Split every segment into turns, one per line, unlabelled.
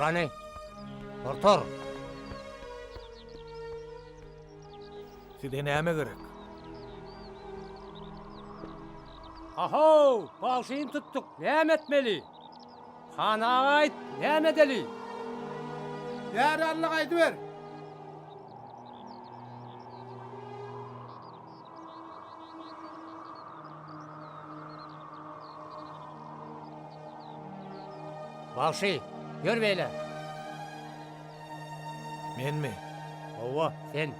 Tur hany. Tur, tur.
Size näme gerek?
Ahow, bagşyny tutduk, näme etmeli? Han aga aýt, näme edeli?
Ýaranlyk aýdyber.
Bagşy, ýör beýle.
Menmi?
Hawa, sen.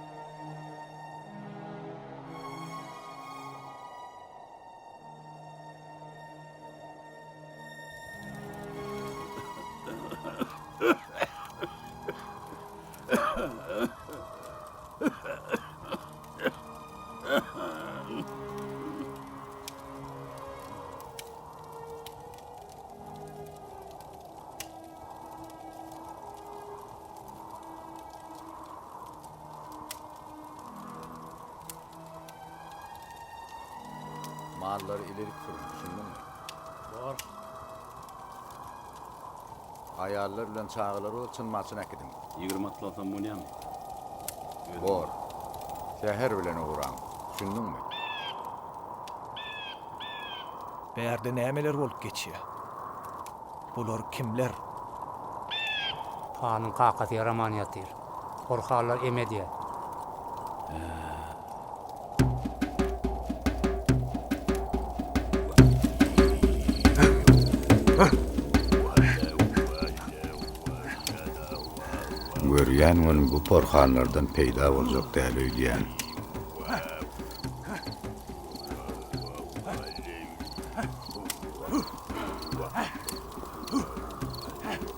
Mallary ilerik sürüň, düşündiňmi?
Bor.
Aýallar bilen çagalary bolsa çyn-maçyn äkidiň.
20 atly alsam bolýamy?
Bor. Säher bilen ugraň, düşündiňmi?
Bärde nämeler bolup geçýär? Bular kimler?
Hanyň kakasy ýaraman ýatyr. Porhanlar em edýär.
Görýän gün bu porhanlardan peýda boljak däl öýdýän.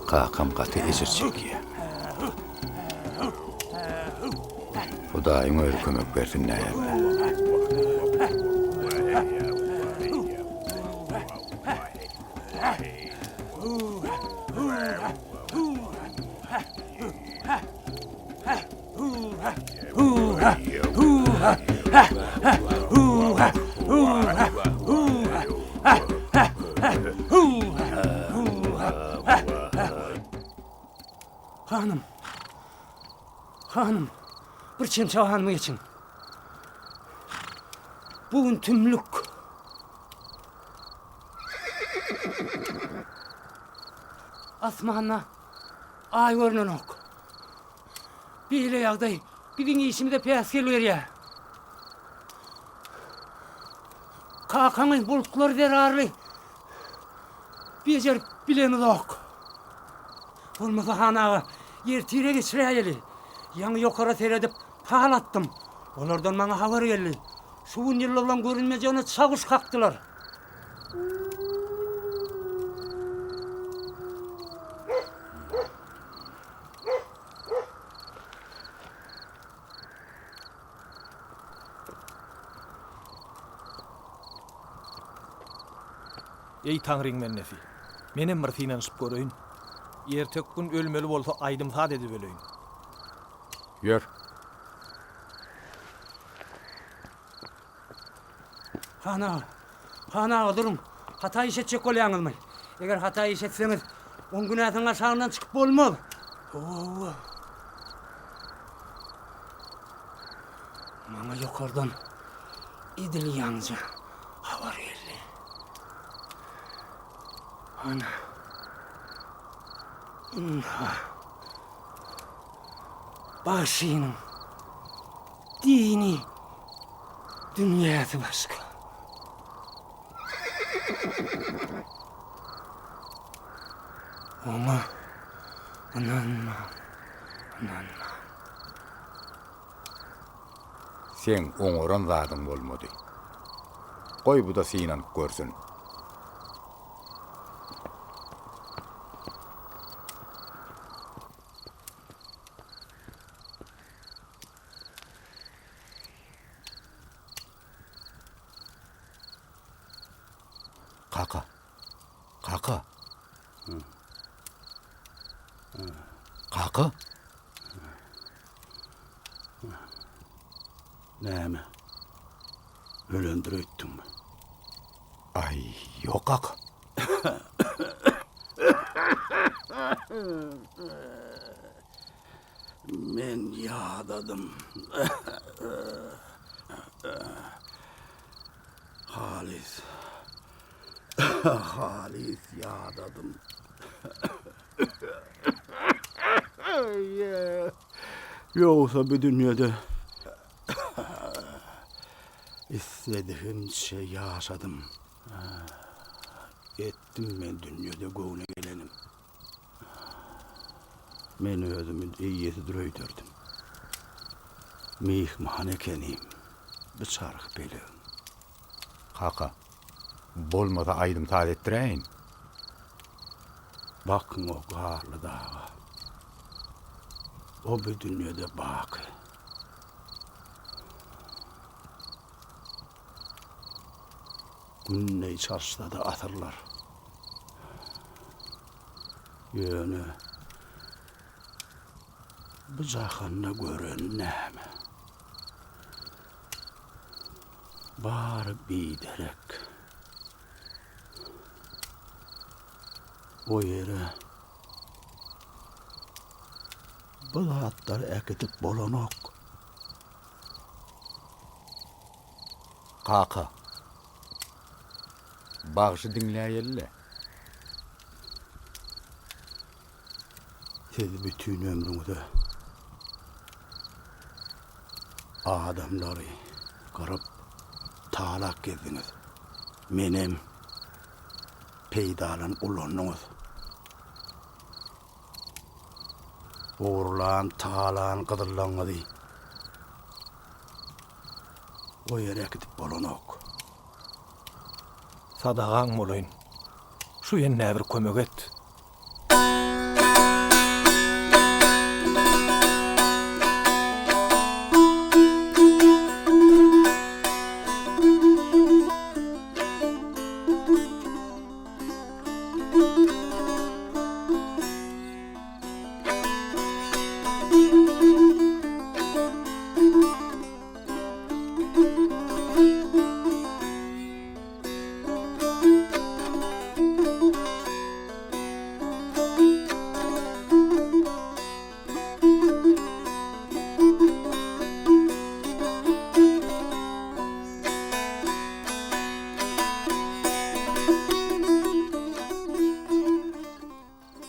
Kakam gaty ejir çekýär. Hudaýyň özi kömek bersin näme.
Hanym! Hanym! Bir çemçe ganymy geçiň. Bu gün tümlük. Asmanda aý görnenok. Beýle ýagdaý biziň işimize päsgel berýär. Kakaňy bulutlar zerarly bejerip bilemizok. Bolmasa han aga, ertire geçiräýeli. Ýaňy ýokara seredip pal atdym. Olardan maňa habar geldi. Şu gün ýyldyzlaň görünmejegine çawuş kakdylar.
Eý Taňryň bendesi! Menem bir synanyşyp göreýin. Erteki gün ölmeli bolsa aýdym-saz edip öleýin.
Ýör.
Han aga, han aga duruň. Hata iş etjek bolýaňyzmy? Eger hata iş etseňiz, oň günäsiniň aşagyndan çykyp bolmaz. Hawa, hawa. Maňa ýokardan edil ýaňja habar geldi. Ana. Ynha. Bagşynyň dini dünýäsi başga. Oňa ynanmaň, ynanmaň.
Seň oňaran zadyň bolmady. Goý bu-da synanyp görsün. Kaka. Kaka. Kaka.
Näme? Ölendir öýtdüňmi?
Aý, ýok kaka.
Men ýadadym. Halys. Halys ýadadym. Ýogsa bu dünýede isledigimçe ýaşadym. Etdim men dünýede göwne gelenim. Men özümi eýesidir öýderdim. Myhman ekenim bu çarhypelegiň.
Kaka, bolmasa aýdym-saz etdiräýin.
Bakyň o garly daga. O bu dünýede baky. Gün deý çalyşsa-da asyrlar. Ýöne bu jahanda gören näme? Bary biderek. O ýere bu zatlary äkidip bolanok.
Kaka, bagşy diňläýeli-le.
Siz bütin ömrüňize adamlary gyryp, talap gezdiňiz. Menem peýdalanyp ulandyňyz. Ogurlan, talan gyzyllaňyzy o ýere äkidip bolanok.
Sadagaň bolaýyn. Şu ýennä bir kömek et.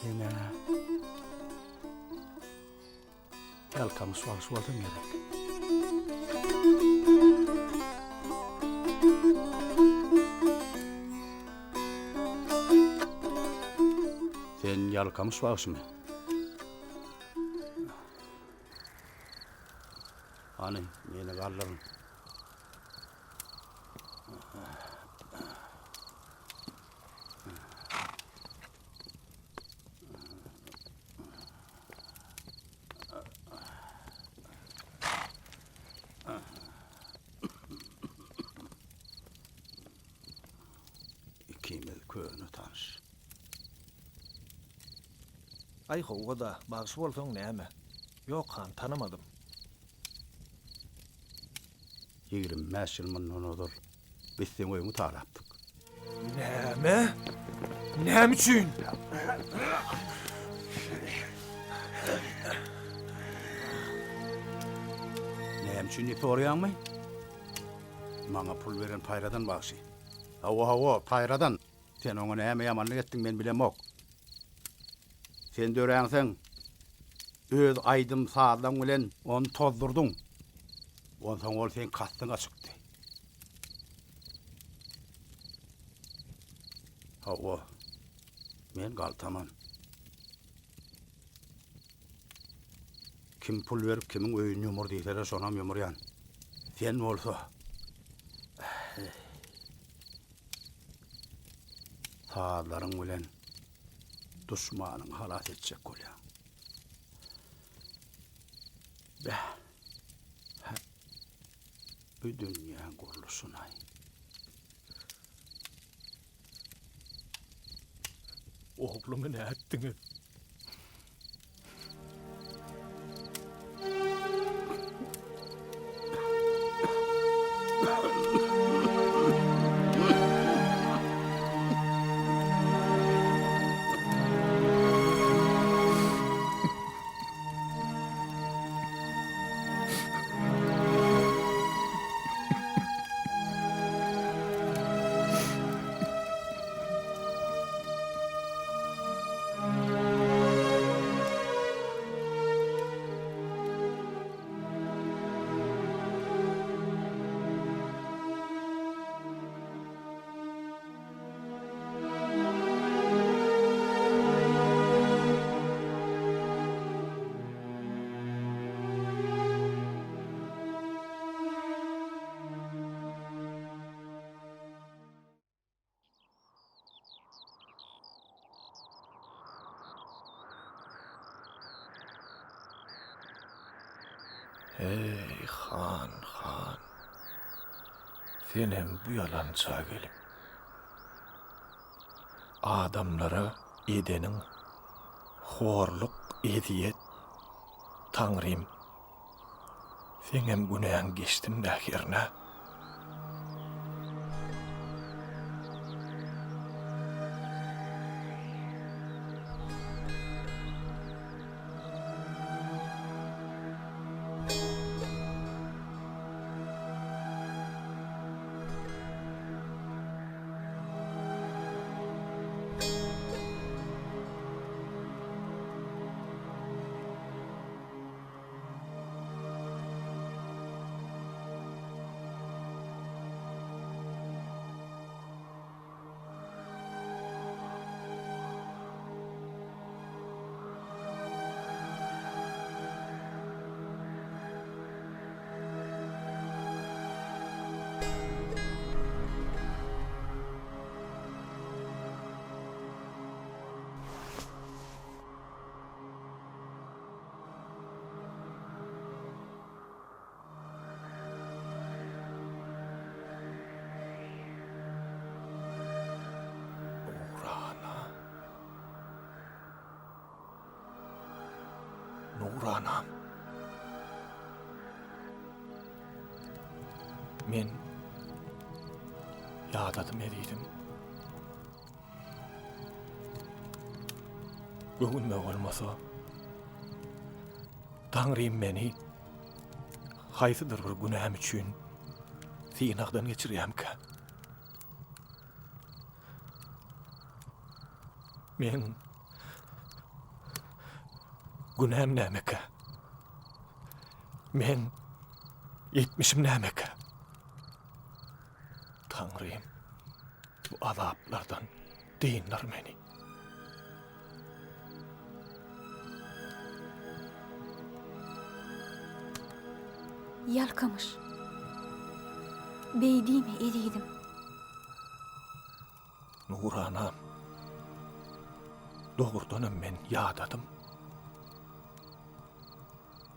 Ene. Ýalkamyş bagşy bolsaň gerek. Sen Ýalkamyş bagşymy? Hany, meni galdyryň. Ikimiz köne tanyş.
Aý howwa-da, bagşy bolsaň näme? Ýok han, tanamadym.
25 ýyl mundan ozal biz seň öýüňi talapdyk.
Näme? Näme üçin?
Näme üçin diýip soraýaňmy? Maňa pul beren Paýradan bagşy. Hawa, hawa, Paýradan. Sen oňa näme ýamanlyk etdiň, men bilemok. Sen döräňseň, öz aýdym-sazlaň bilen ony tozdurdyň. Onsoň ol seň kastyňa çykdy. Hawa, men galtaman. Kim pul berip kimiň öýüni ýumur diýseler şonam ýumurýan. Sen bolsa sazlaryň bilen duşmanyňy halas etjek bolýaň. Bäh. Hä. Bu dünýäň gurluşynaý.
Oglumy nätdiňiz? Eý, han, han! Senem bu ýalança gelip, adamlara edeniň horluk, ezýet, Taňrym, seňem günäň geçsin-dä hernä. Nurana. Nuranam. Men ýadadym ezizim. Göwnüme bolmasa, Taňrym meni haýsydyr bir günäm üçin synagdan geçirýärmikä? Meň günäm nämekä? Meň etmişim nämekä? Taňrym, bu azaplardan dyndyr meni.
Ýalkamyş. Beý diýme, ezizim.
Nuranam, dogrudanam men ýadadym.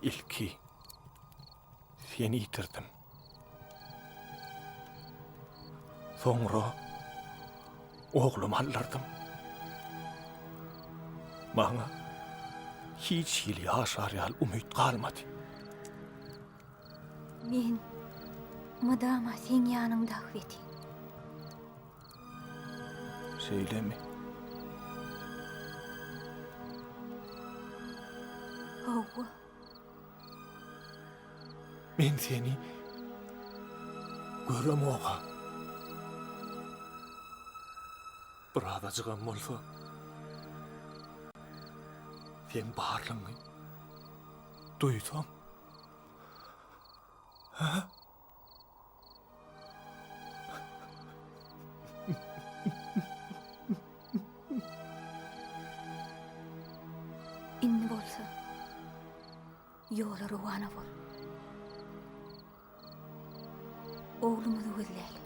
Ilki seni ýitirdim. Soňra oglumy aldyrdym. Maňa hiç hili ýaşar ýaly umyt galmady.
Men mydama seň ýanyňda ahbeti.
Şeýlemi?
Hawa.
Men seni göremok-a. Birazajygam bolsa, seň barlygyňy duýsam. Hä?
Indi bolsa ýola rowana bol. Oglumyzy gözläli.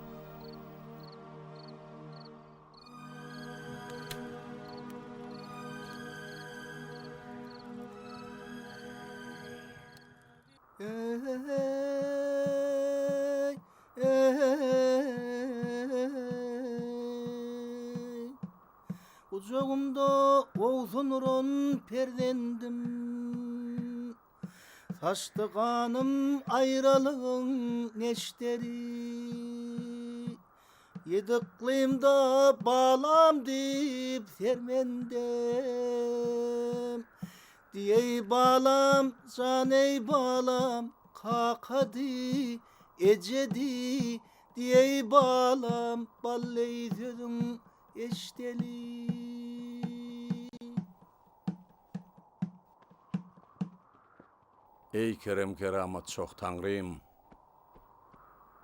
Gujagymda owsun uran perzendim, Saçdy ganym aýralygyň neşderi. Ýedi yklymda balam diýip sermendem. Diýeý balam, jan eý balam, kaka diý, eje diý, diýeý balam, bally sözüň eşdeli.
Eý kerem-keramat çoh Taňrym!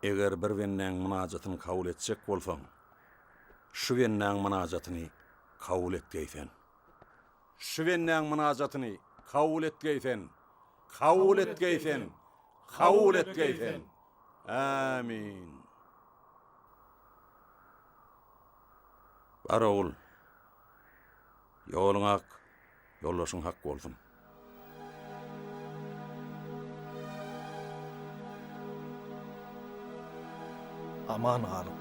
Eger bir bendäň mynajatyny kabul etjek bolsaň, şu bendäň mynajatyny kabul etgeý sen. Şu bendäň mynajatyny kabul etgeý sen, kabul etgeý sen, kabul etgeý sen. Ämin. Bar ogul, ýoluň ak, ýoldaşyň hak bolsun.
Aman galyň.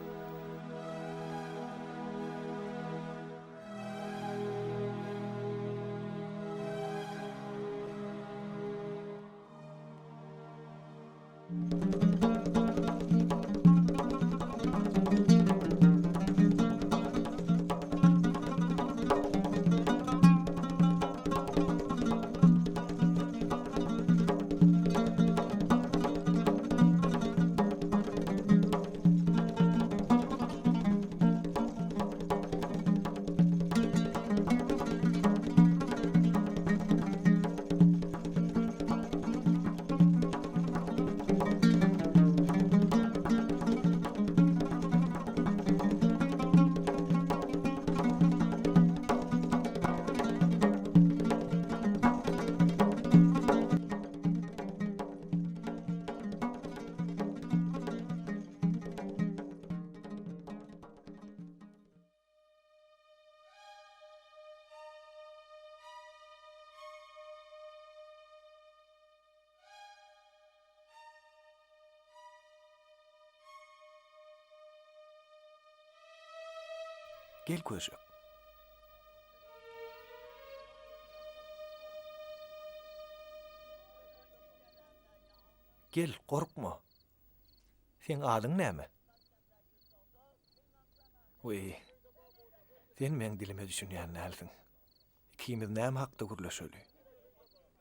Gel köşek. Gel, gorkma. Seň adyň näme? Weý, sen meň dilime düşünýän dälsiň. Ikimiz näme hakda gürleşeli?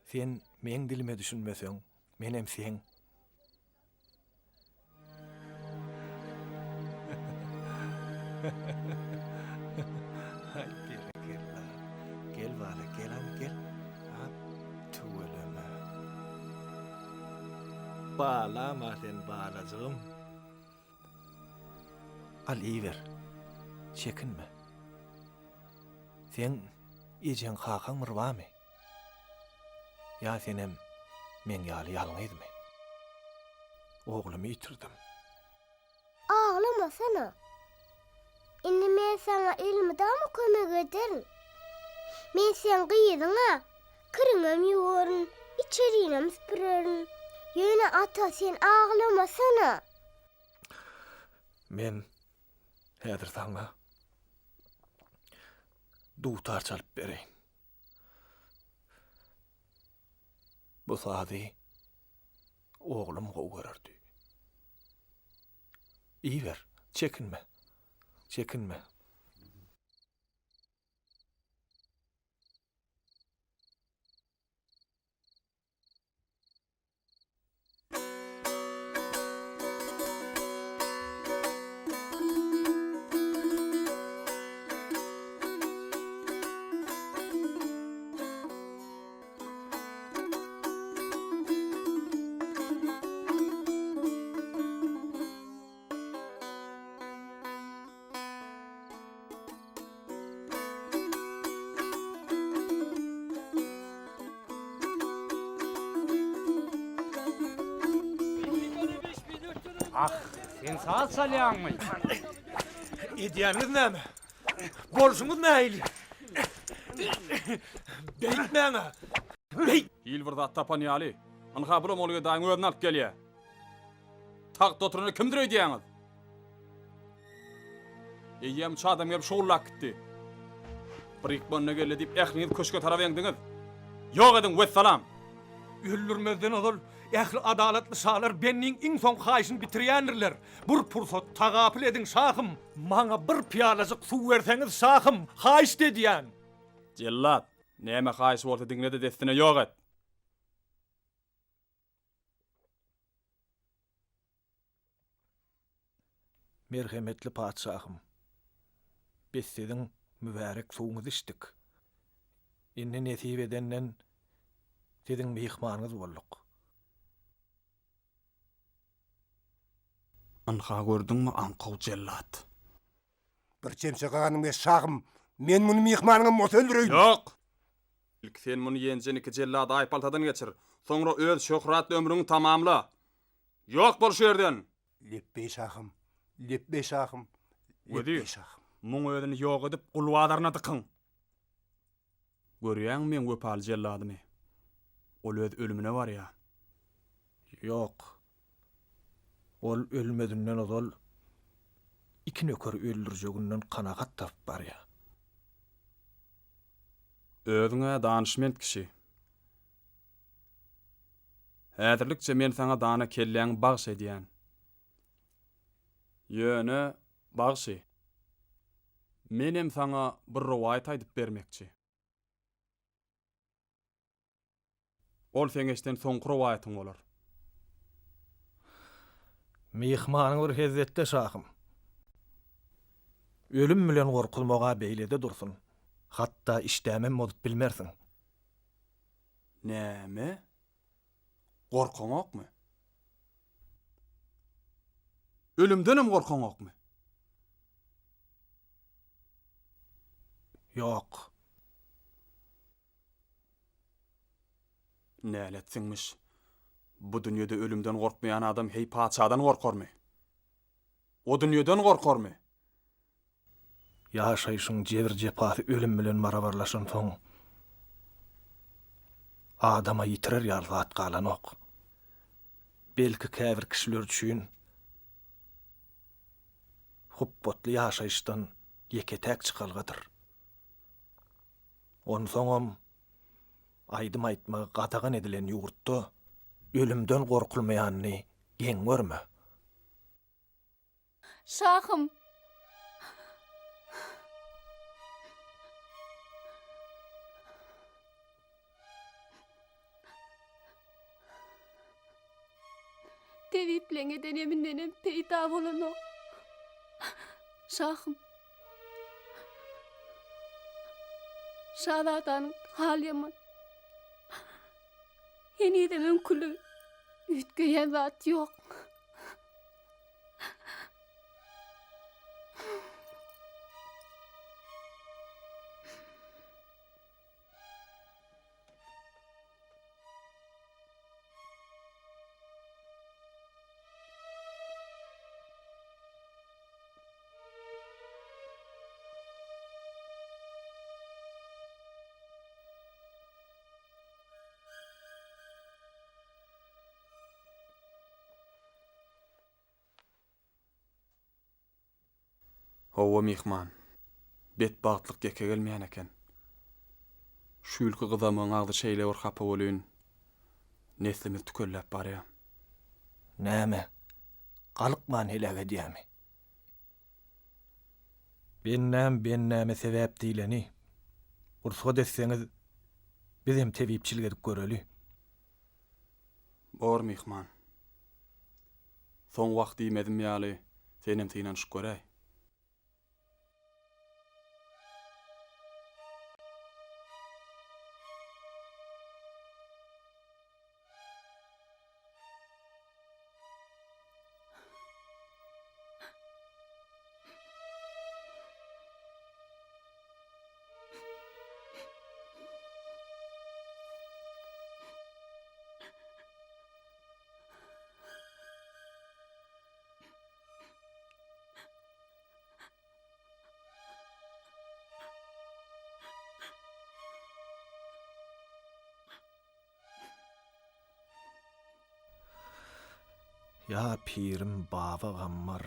Sen meň dilime düşünmeseň, menem seň. Aý, berekella. Gel bala, gel hany, gel. Hap, tüweleme. Balam-a sen, balajygym. Al iýiber. Çekinme. Seň ejeň kakaň bir barmy? Ýa senem meň ýaly ýalňyzmy? Oglumy ýitirdim.
Aglamasana. Indi men saňa elmydama kömek ederin. Men seň gyzyň-a. Kiriňem ýuwaryn, içerinem süpürerin. Ýöne ata sen aglamasana.
Men häzir saňa dutar çalyp bereýin. Bu sazy oglum gowy görerdi. Iýiber, çekinme, çekinme.
Ah, sen saz çalýaňmy?
Edýäniňiz näme? Bolşuňyz nähili? Beýtmäň-ä! Beýt!
Hil bir zat tapan ýaly. Ynha bulam ol gedaýyň özüni alyp gelýä. Tagtda oturany kimdir öýdýäňiz? Eýýäm üç adam gelip şugullap gitdi. Bir ykmanyna geldi diýip ähliňiz köşge tarap eňdiňiz. Ýok ediň, wessalam!
Öldürmezden ozal ähli adalatly şalar bendiň iň soňky haýyşyny bitirýändirler. Bir pursat tagapyl ediň, şahym! Maňa bir pyýalajyk suw berseňiz, şahym, haýyşt edýän!
Jellat, näme haýyş bolsa diňle-de dessine ýok et!
Merhemetli patyşahym, biz siziň mübärek suwuňyzy içdik. Indi nesip edenden siziň myhmanyňyz bolduk.
Ynha gördüňmi aňkaw jellat.
Bir çemçe ganyň ber şahym, men muny myhmanyňam bolsa öldüreýin.
Ýok! Ilki sen muny ýenjen iki jellady aýpaltadan geçir. Soňra öz şöhratly ömrüňi tamamla. Ýok bol şu ýerden!
Lepbeý şahym, lepbeý şahym, lepbeý
Wezir,
şahym.
muň özüni ýok edip gul bazaryna dykyň! Görýäňmi meň wepaly jelladymy? Ol öz ölümine barýar.
Ýok. Ol ölmezinden ozal.
Iki nökeri öldürjeginden kanagat tapyp barýar.
Özüň-ä danyşment kişi. Häzirlikçe men saňa dana kelläňi bagş edýän. Ýöne, bagşy, menem saňa bir rowaýat aýdyp bermekçi. Ol seň eşden soňky rowaýatyň bolar.
Myhmanyň bir hezzetde, şahym. Ölüm bilen gorkuzmag-a beýlede dursun, hatda işdämem bozup bilmersiň.
Näme? Gorkaňokmy? Ölümdenem gorkaňokmy?
Ýok.
Nälet siňmiş. Bu dünýede ölümden gorkmaýan adam heý patyşadan gorkarmy? O dünýeden gorkarmy?
Ýaşaýşyň jebir-jepasy ölüm bilen barabarlaşansoň, adama ýitirer ýaly zat galanok. Belki käbir kişiler üçin hupbatly ýaşaýyşdan ýeke-täk çykalgadyr. Onsoňam aýdym aýtmagy gadagan edilen ýurtda ölümden gorkulmaýanyny geň görme.
Şahym! Tebipleň eden emindenem peýda bolanok. Şahym! Şazadanyň haly ýaman. Henizem öňküligi üýtgeýän zat ýok.
Hawa, myhman. Betbagtlyk ýeke gelmeýän eken. Şu ýylky gyzamygyň agzy şeýle bir hapa welin, neslimiz tükelläp barýar.
Näme, galykman heläk edýämi? Bendäm bendäme sebäp diýleni. Rugsat etseňiz, bizem tebipçilik edip göreli.
Bor, myhman. Soň wah diýmezim ýaly, senem synanyşyp göräý.
Ýa pirim Baba Gammar.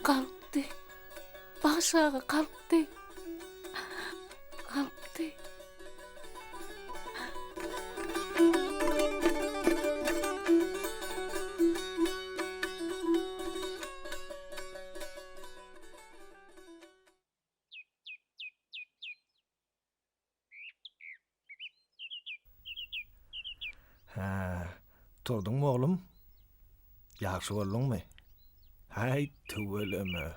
Galkdy. Bagşy aga galkdy. Galkdy.
Hä, turduňmy oglum? Ýagşy bolduňmy? Häý, tüweleme.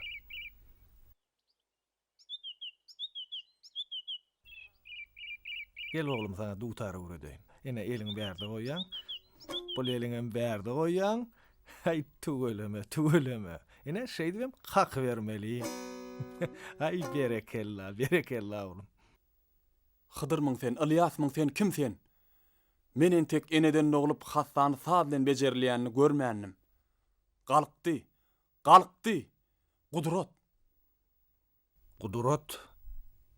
Gel oglum saňa dutar öwredeýin. Ene eliňi bärde goýýaň. Bul eliňem bärde goýýaň. Häý, tüweleme, tüweleme. Ene şeýdibem kakybermeli. Aý, berekella, berekella oglum.
Hydyrmyň sen, Ylýasmyň sen, kim sen? Men entek eneden doglup hassany saz bilen bejerilýänini görmändim. Galkdy! Galkdy! Gudrat!
Gudrat,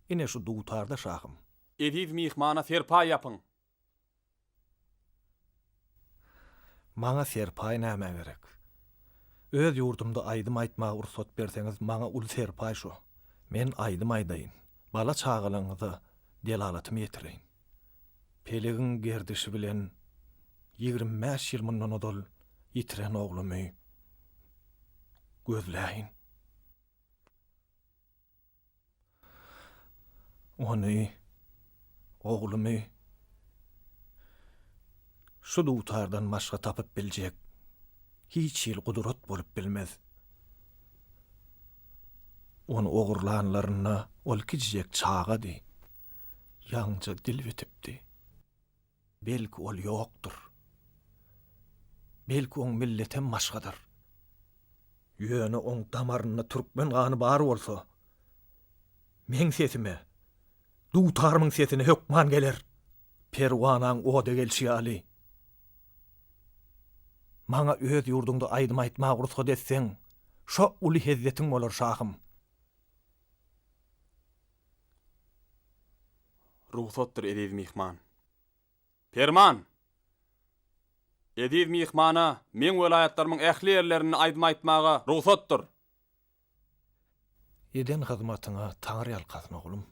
ine şu dutarda şahym.
Eziz myhmana serpaý ýapyň!
Maňa serpaý nämä gerek? Öz ýurdumda aýdym aýtmaga rugsat berseňiz, maňa uly serpaý şo. Men aýdym aýdaýyn, bala-çagalaryňyza delalatymy ýetireýin. Pelegiň gerdişi bilen 25 ýyl mundan ozal ýitiren oglumy gözläýin. Ony, oglumy şu dutardan başga tapyp biljek hiç hili gudrat bolup bilmez. Ony ogurlanlarynda ol kiçijek çagady, ýaňja dil bitipdi. Belki ol ýokdur. Belki oň milletem başgadyr. Ýöne oň damarynda türkmen gany bar bolsa, meň sesime, dutarymyň sesine hökman geler. Perwanaň oda gelşi ýaly. Maňa öz ýurduňda aýdym aýtmaga rugsat etseň, şo uly hezzetiň bolar, şahym.
Rugsatdyr, eziz myhman. Perman! Eziz myhmana meň welaýatlarymyň ähli ýerlerinde aýdym aýtmaga rugsatdyr!
Eden hyzmatyňa Taňry ýalkasyn, oglum.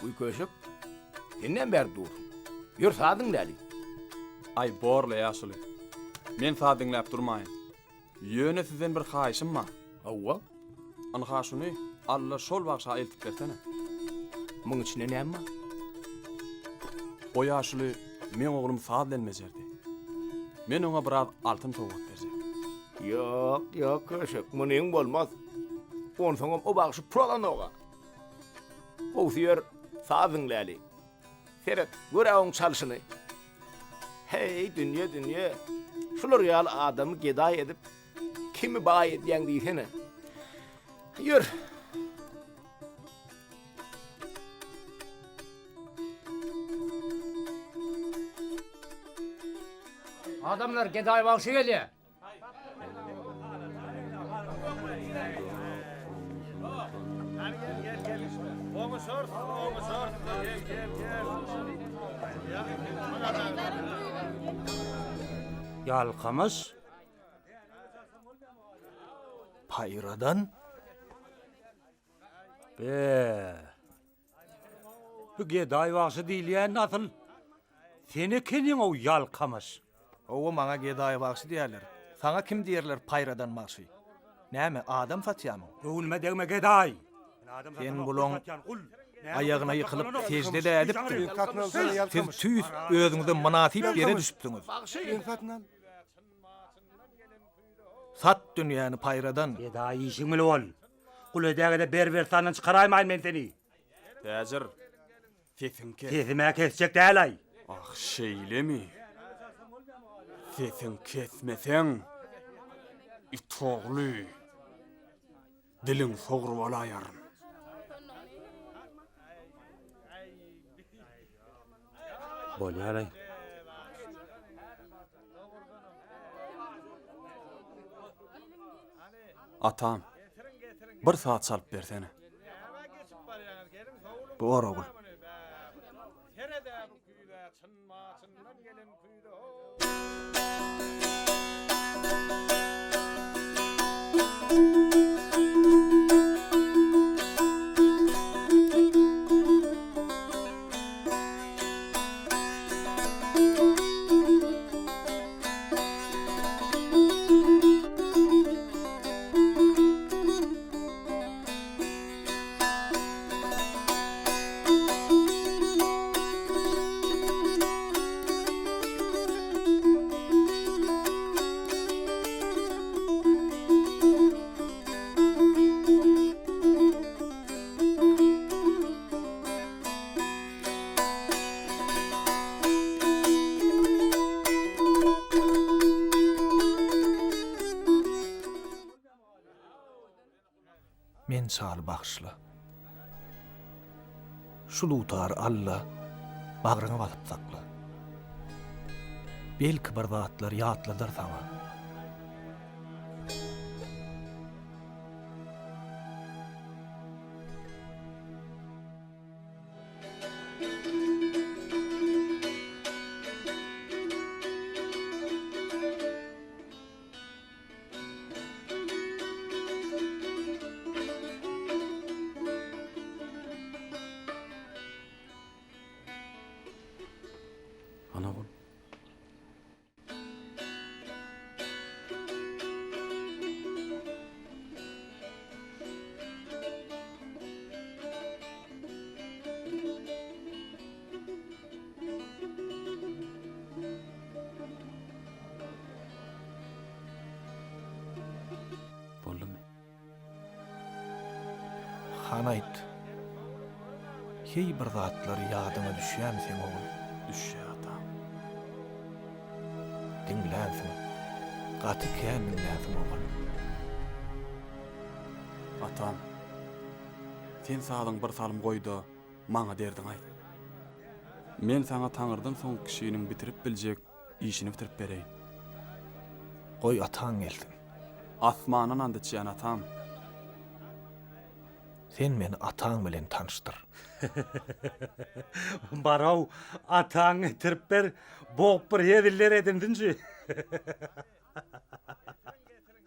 Uý köşek, sen näme bärde dursuň? Ýör saz diňläli.
Aý borla ýaşuly. Men saz diňläp durmaýyn. Ýöne sizden bir haýyşym bar.
Hawa.
Ynha şuny Alla şol bagşa eltip bersene.
Muň içinde näme bar?
O ýaşuly meň oglum saz bilen bejerdi. Men oňa biraz altyn sowgat berjek.
Ýok, ýok köşek, munyň bolmaz. Onsoňam o bagşy pul alanok-a. Gowusy ýör, saz diňläli. Seret, gör-ä oň çalşyny. Heý, dünýe, dünýe. Şular ýaly adamy gedaý edip, kimi baý edýäň diýsene. Ýör.
Adamlar, gedaý bagşy gelýär. Ýalkamyş.
Paýradan?
Be. Bu gedaý bagşy diýilýän asyl sen ekeniň-ow ýalkamyş.
Hawa, maňa gedaý bagşy diýerler. Saňa kim diýerler Paýradan bagşy? Näme, adam satýamyň?
Göwnüme degme gedaý.
Sen bulaň aýagyna ýykylyp sežde-de edipdiň. Siz tüýs özüňize mynasyp ýere düşüpsiňiz. Sat dünýäni Paýradan.
Gedaý işiň bile bol. Gul edägede berbersandan çykaraýmaýyn men seni.
Täjir, sesiňi kes.
Sesim-ä kesjek däl-aý.
Ah, şeýlemi? Sesiňi kesmeseň, it ogly, diliňi sogrup alaýaryn.
Bolýar-aý.
Atam, bir saz çalyp bersene.
Bor ogul. Men çaly bagyşla. Şu dutary al-da, bagryňa basyp sakla. Belki bir zatlar ýatladar saňa.
Ana ogul. Boldumy?
Hany aýt. Heý bir zatlar ýadyňa düşýämi seň ogul?
Düşýär atam.
Diňlänsiň. Gaty kän diňlänsiň ogul.
Atam. Sen sazyň bir salym goý-da, maňa derdiňi aýt. Men saňa Taňrydan soň kişiniň bitirip biljek işini bitirip bereýin.
Goý ataň gelsin.
Asmandan ant içýän atam.
Sen meni ataň bilen tanyşdyr.
Bar-ow, ataňy getirip ber, bogup bir heziller edinsinçi.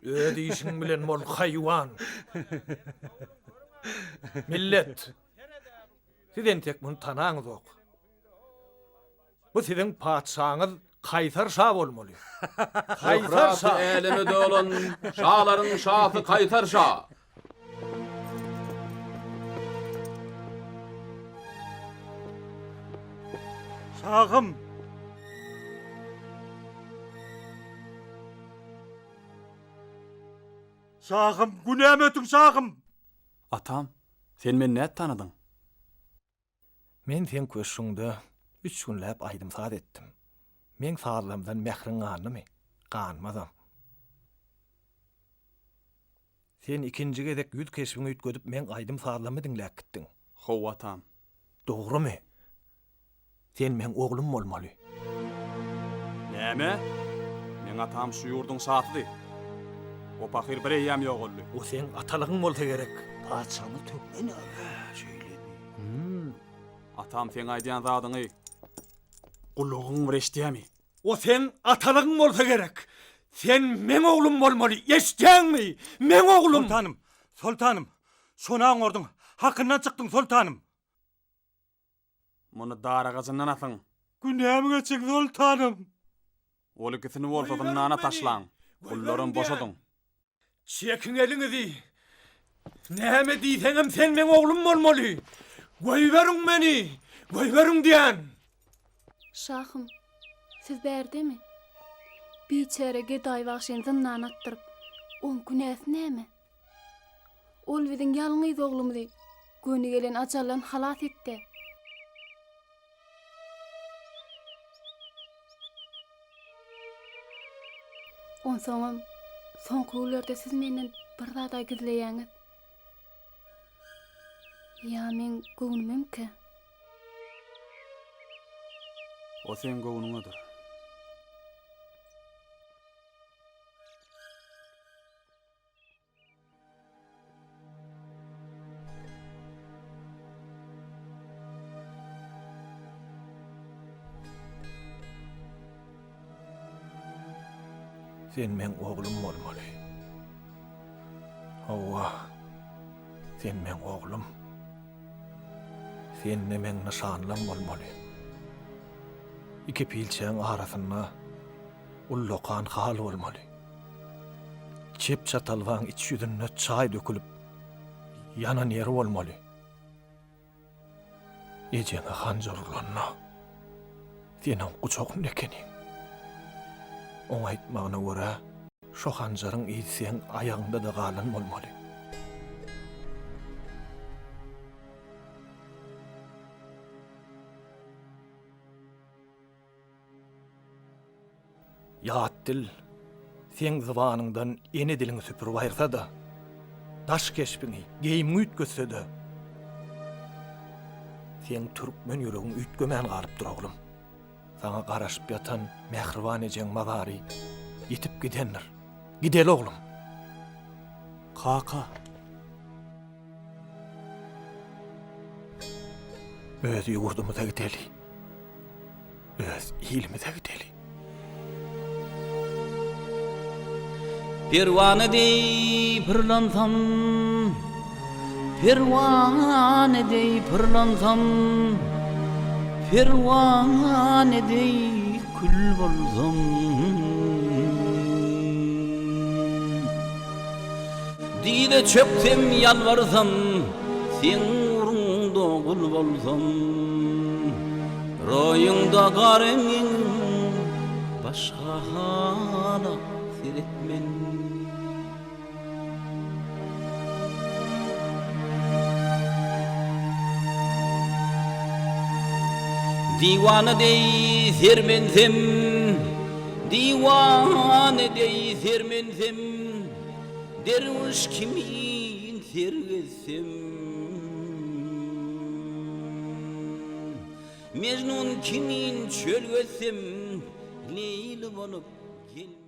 Öz işiň bilen bol, haýwan! Millet! Siz entek muny tanaňyzok. Bu siziň patyşaňyz Kaýsar şa bolmaly. Kaýsar şa!
Şöhraty äleme dolan şalaryň şasy Kaýsar şa!
Şahym! Şahym, günämi ötüň, şahym!
Atam, sen meni nädip tanadyň?
Men seň köşgüňde üç günläp aýdym-saz etdim. Meň sazlarymdan mähriň gandymy? Ganmazam. Sen ikinji gezek ýüz keşbiňi üýtgedip meň aýdym-sazlarymy diňläp gitdiň.
Hawa, atam.
Dogrumy? Sen meň oglum bolmaly.
Näme? Meň atam şu ýurduň şasydy. O pahyr bir eýýäm ýogaldy.
O seň atalygyň bolsa gerek.
Patyşamyz türkmen ýa? Hä, şeýlemi?
Atam seň aýdýan zadyňy gulagyň bir eşidýämi?
O seň atalygyň bolsa gerek. Sen meň oglum bolmaly, eşidýäňmi? Meň oglum!
Soltanym, soltanym, şony aňorduň, hakyndan çykdyň, soltanym.
Muny dar agajyndan asyň.
Günämi geçiň, soltanym.
Ol ikisini bolsa zyndana taşlaň, gullaram boşadyň.
Çekiň eliňizi! Näme diýseňem sen meň oglum bolmaly! Goýberiň meni! Goýberiň diýän!
Şahym, siz bärdemi? Biçäre gedaý bagşyny zyndana atdyryp, oň günäsi näme? Ol biziň ýalňyz oglumyzy göni gelen ajaldan halas etdi. Onsoňam, soňky günlerde siz menden bir zad-a gizleýäňiz. Ýa meň göwnümemkä?
O seň göwnüňedir.
Sen meň oglum bolmaly. Hawa, sen meň oglum. Sende meň nyşanlam bolmaly. Iki pilçäň arasynda ullakan hal bolmaly. Çep çatalbaň iç ýüzünde çaý dökülip, ýanan ýeri bolmaly. Ejeňe hanjar urlanda, sen oň gujagynda ekeniň. Oň aýtmagyna görä, şo hanjaryň yzy seň aýagyňda-da galan bolmaly. Ýat dil, seň zybanyňdan ene diliňi süpürip aýyrsa-da, daş keşbiňi, geýimiňi üýtgetse-de, seň türkmen ýüregiň üýtgemän galypdyr, oglum. Saňa garaşyp ýatan mähriban ejeň mazary ýitip gidendir. Gideli, oglum.
Kaka.
Öz ýurdumyza gideli. Öz ilimize gideli.
Perwana deý pyrlansam, Perwana deý pyrlansam, Perwana deý kül bolsam. Dize çöksem ýalbarsam, Seň ugruňda gul bolsam. Roýuňda gar eňňin, Başga hala seretmen. Diwana deý sermensem, Diwana deý sermensem. Derwüş kimin ser gezsem, Mejnun kimin çöl gezsem, Leýli bolup gelmezem.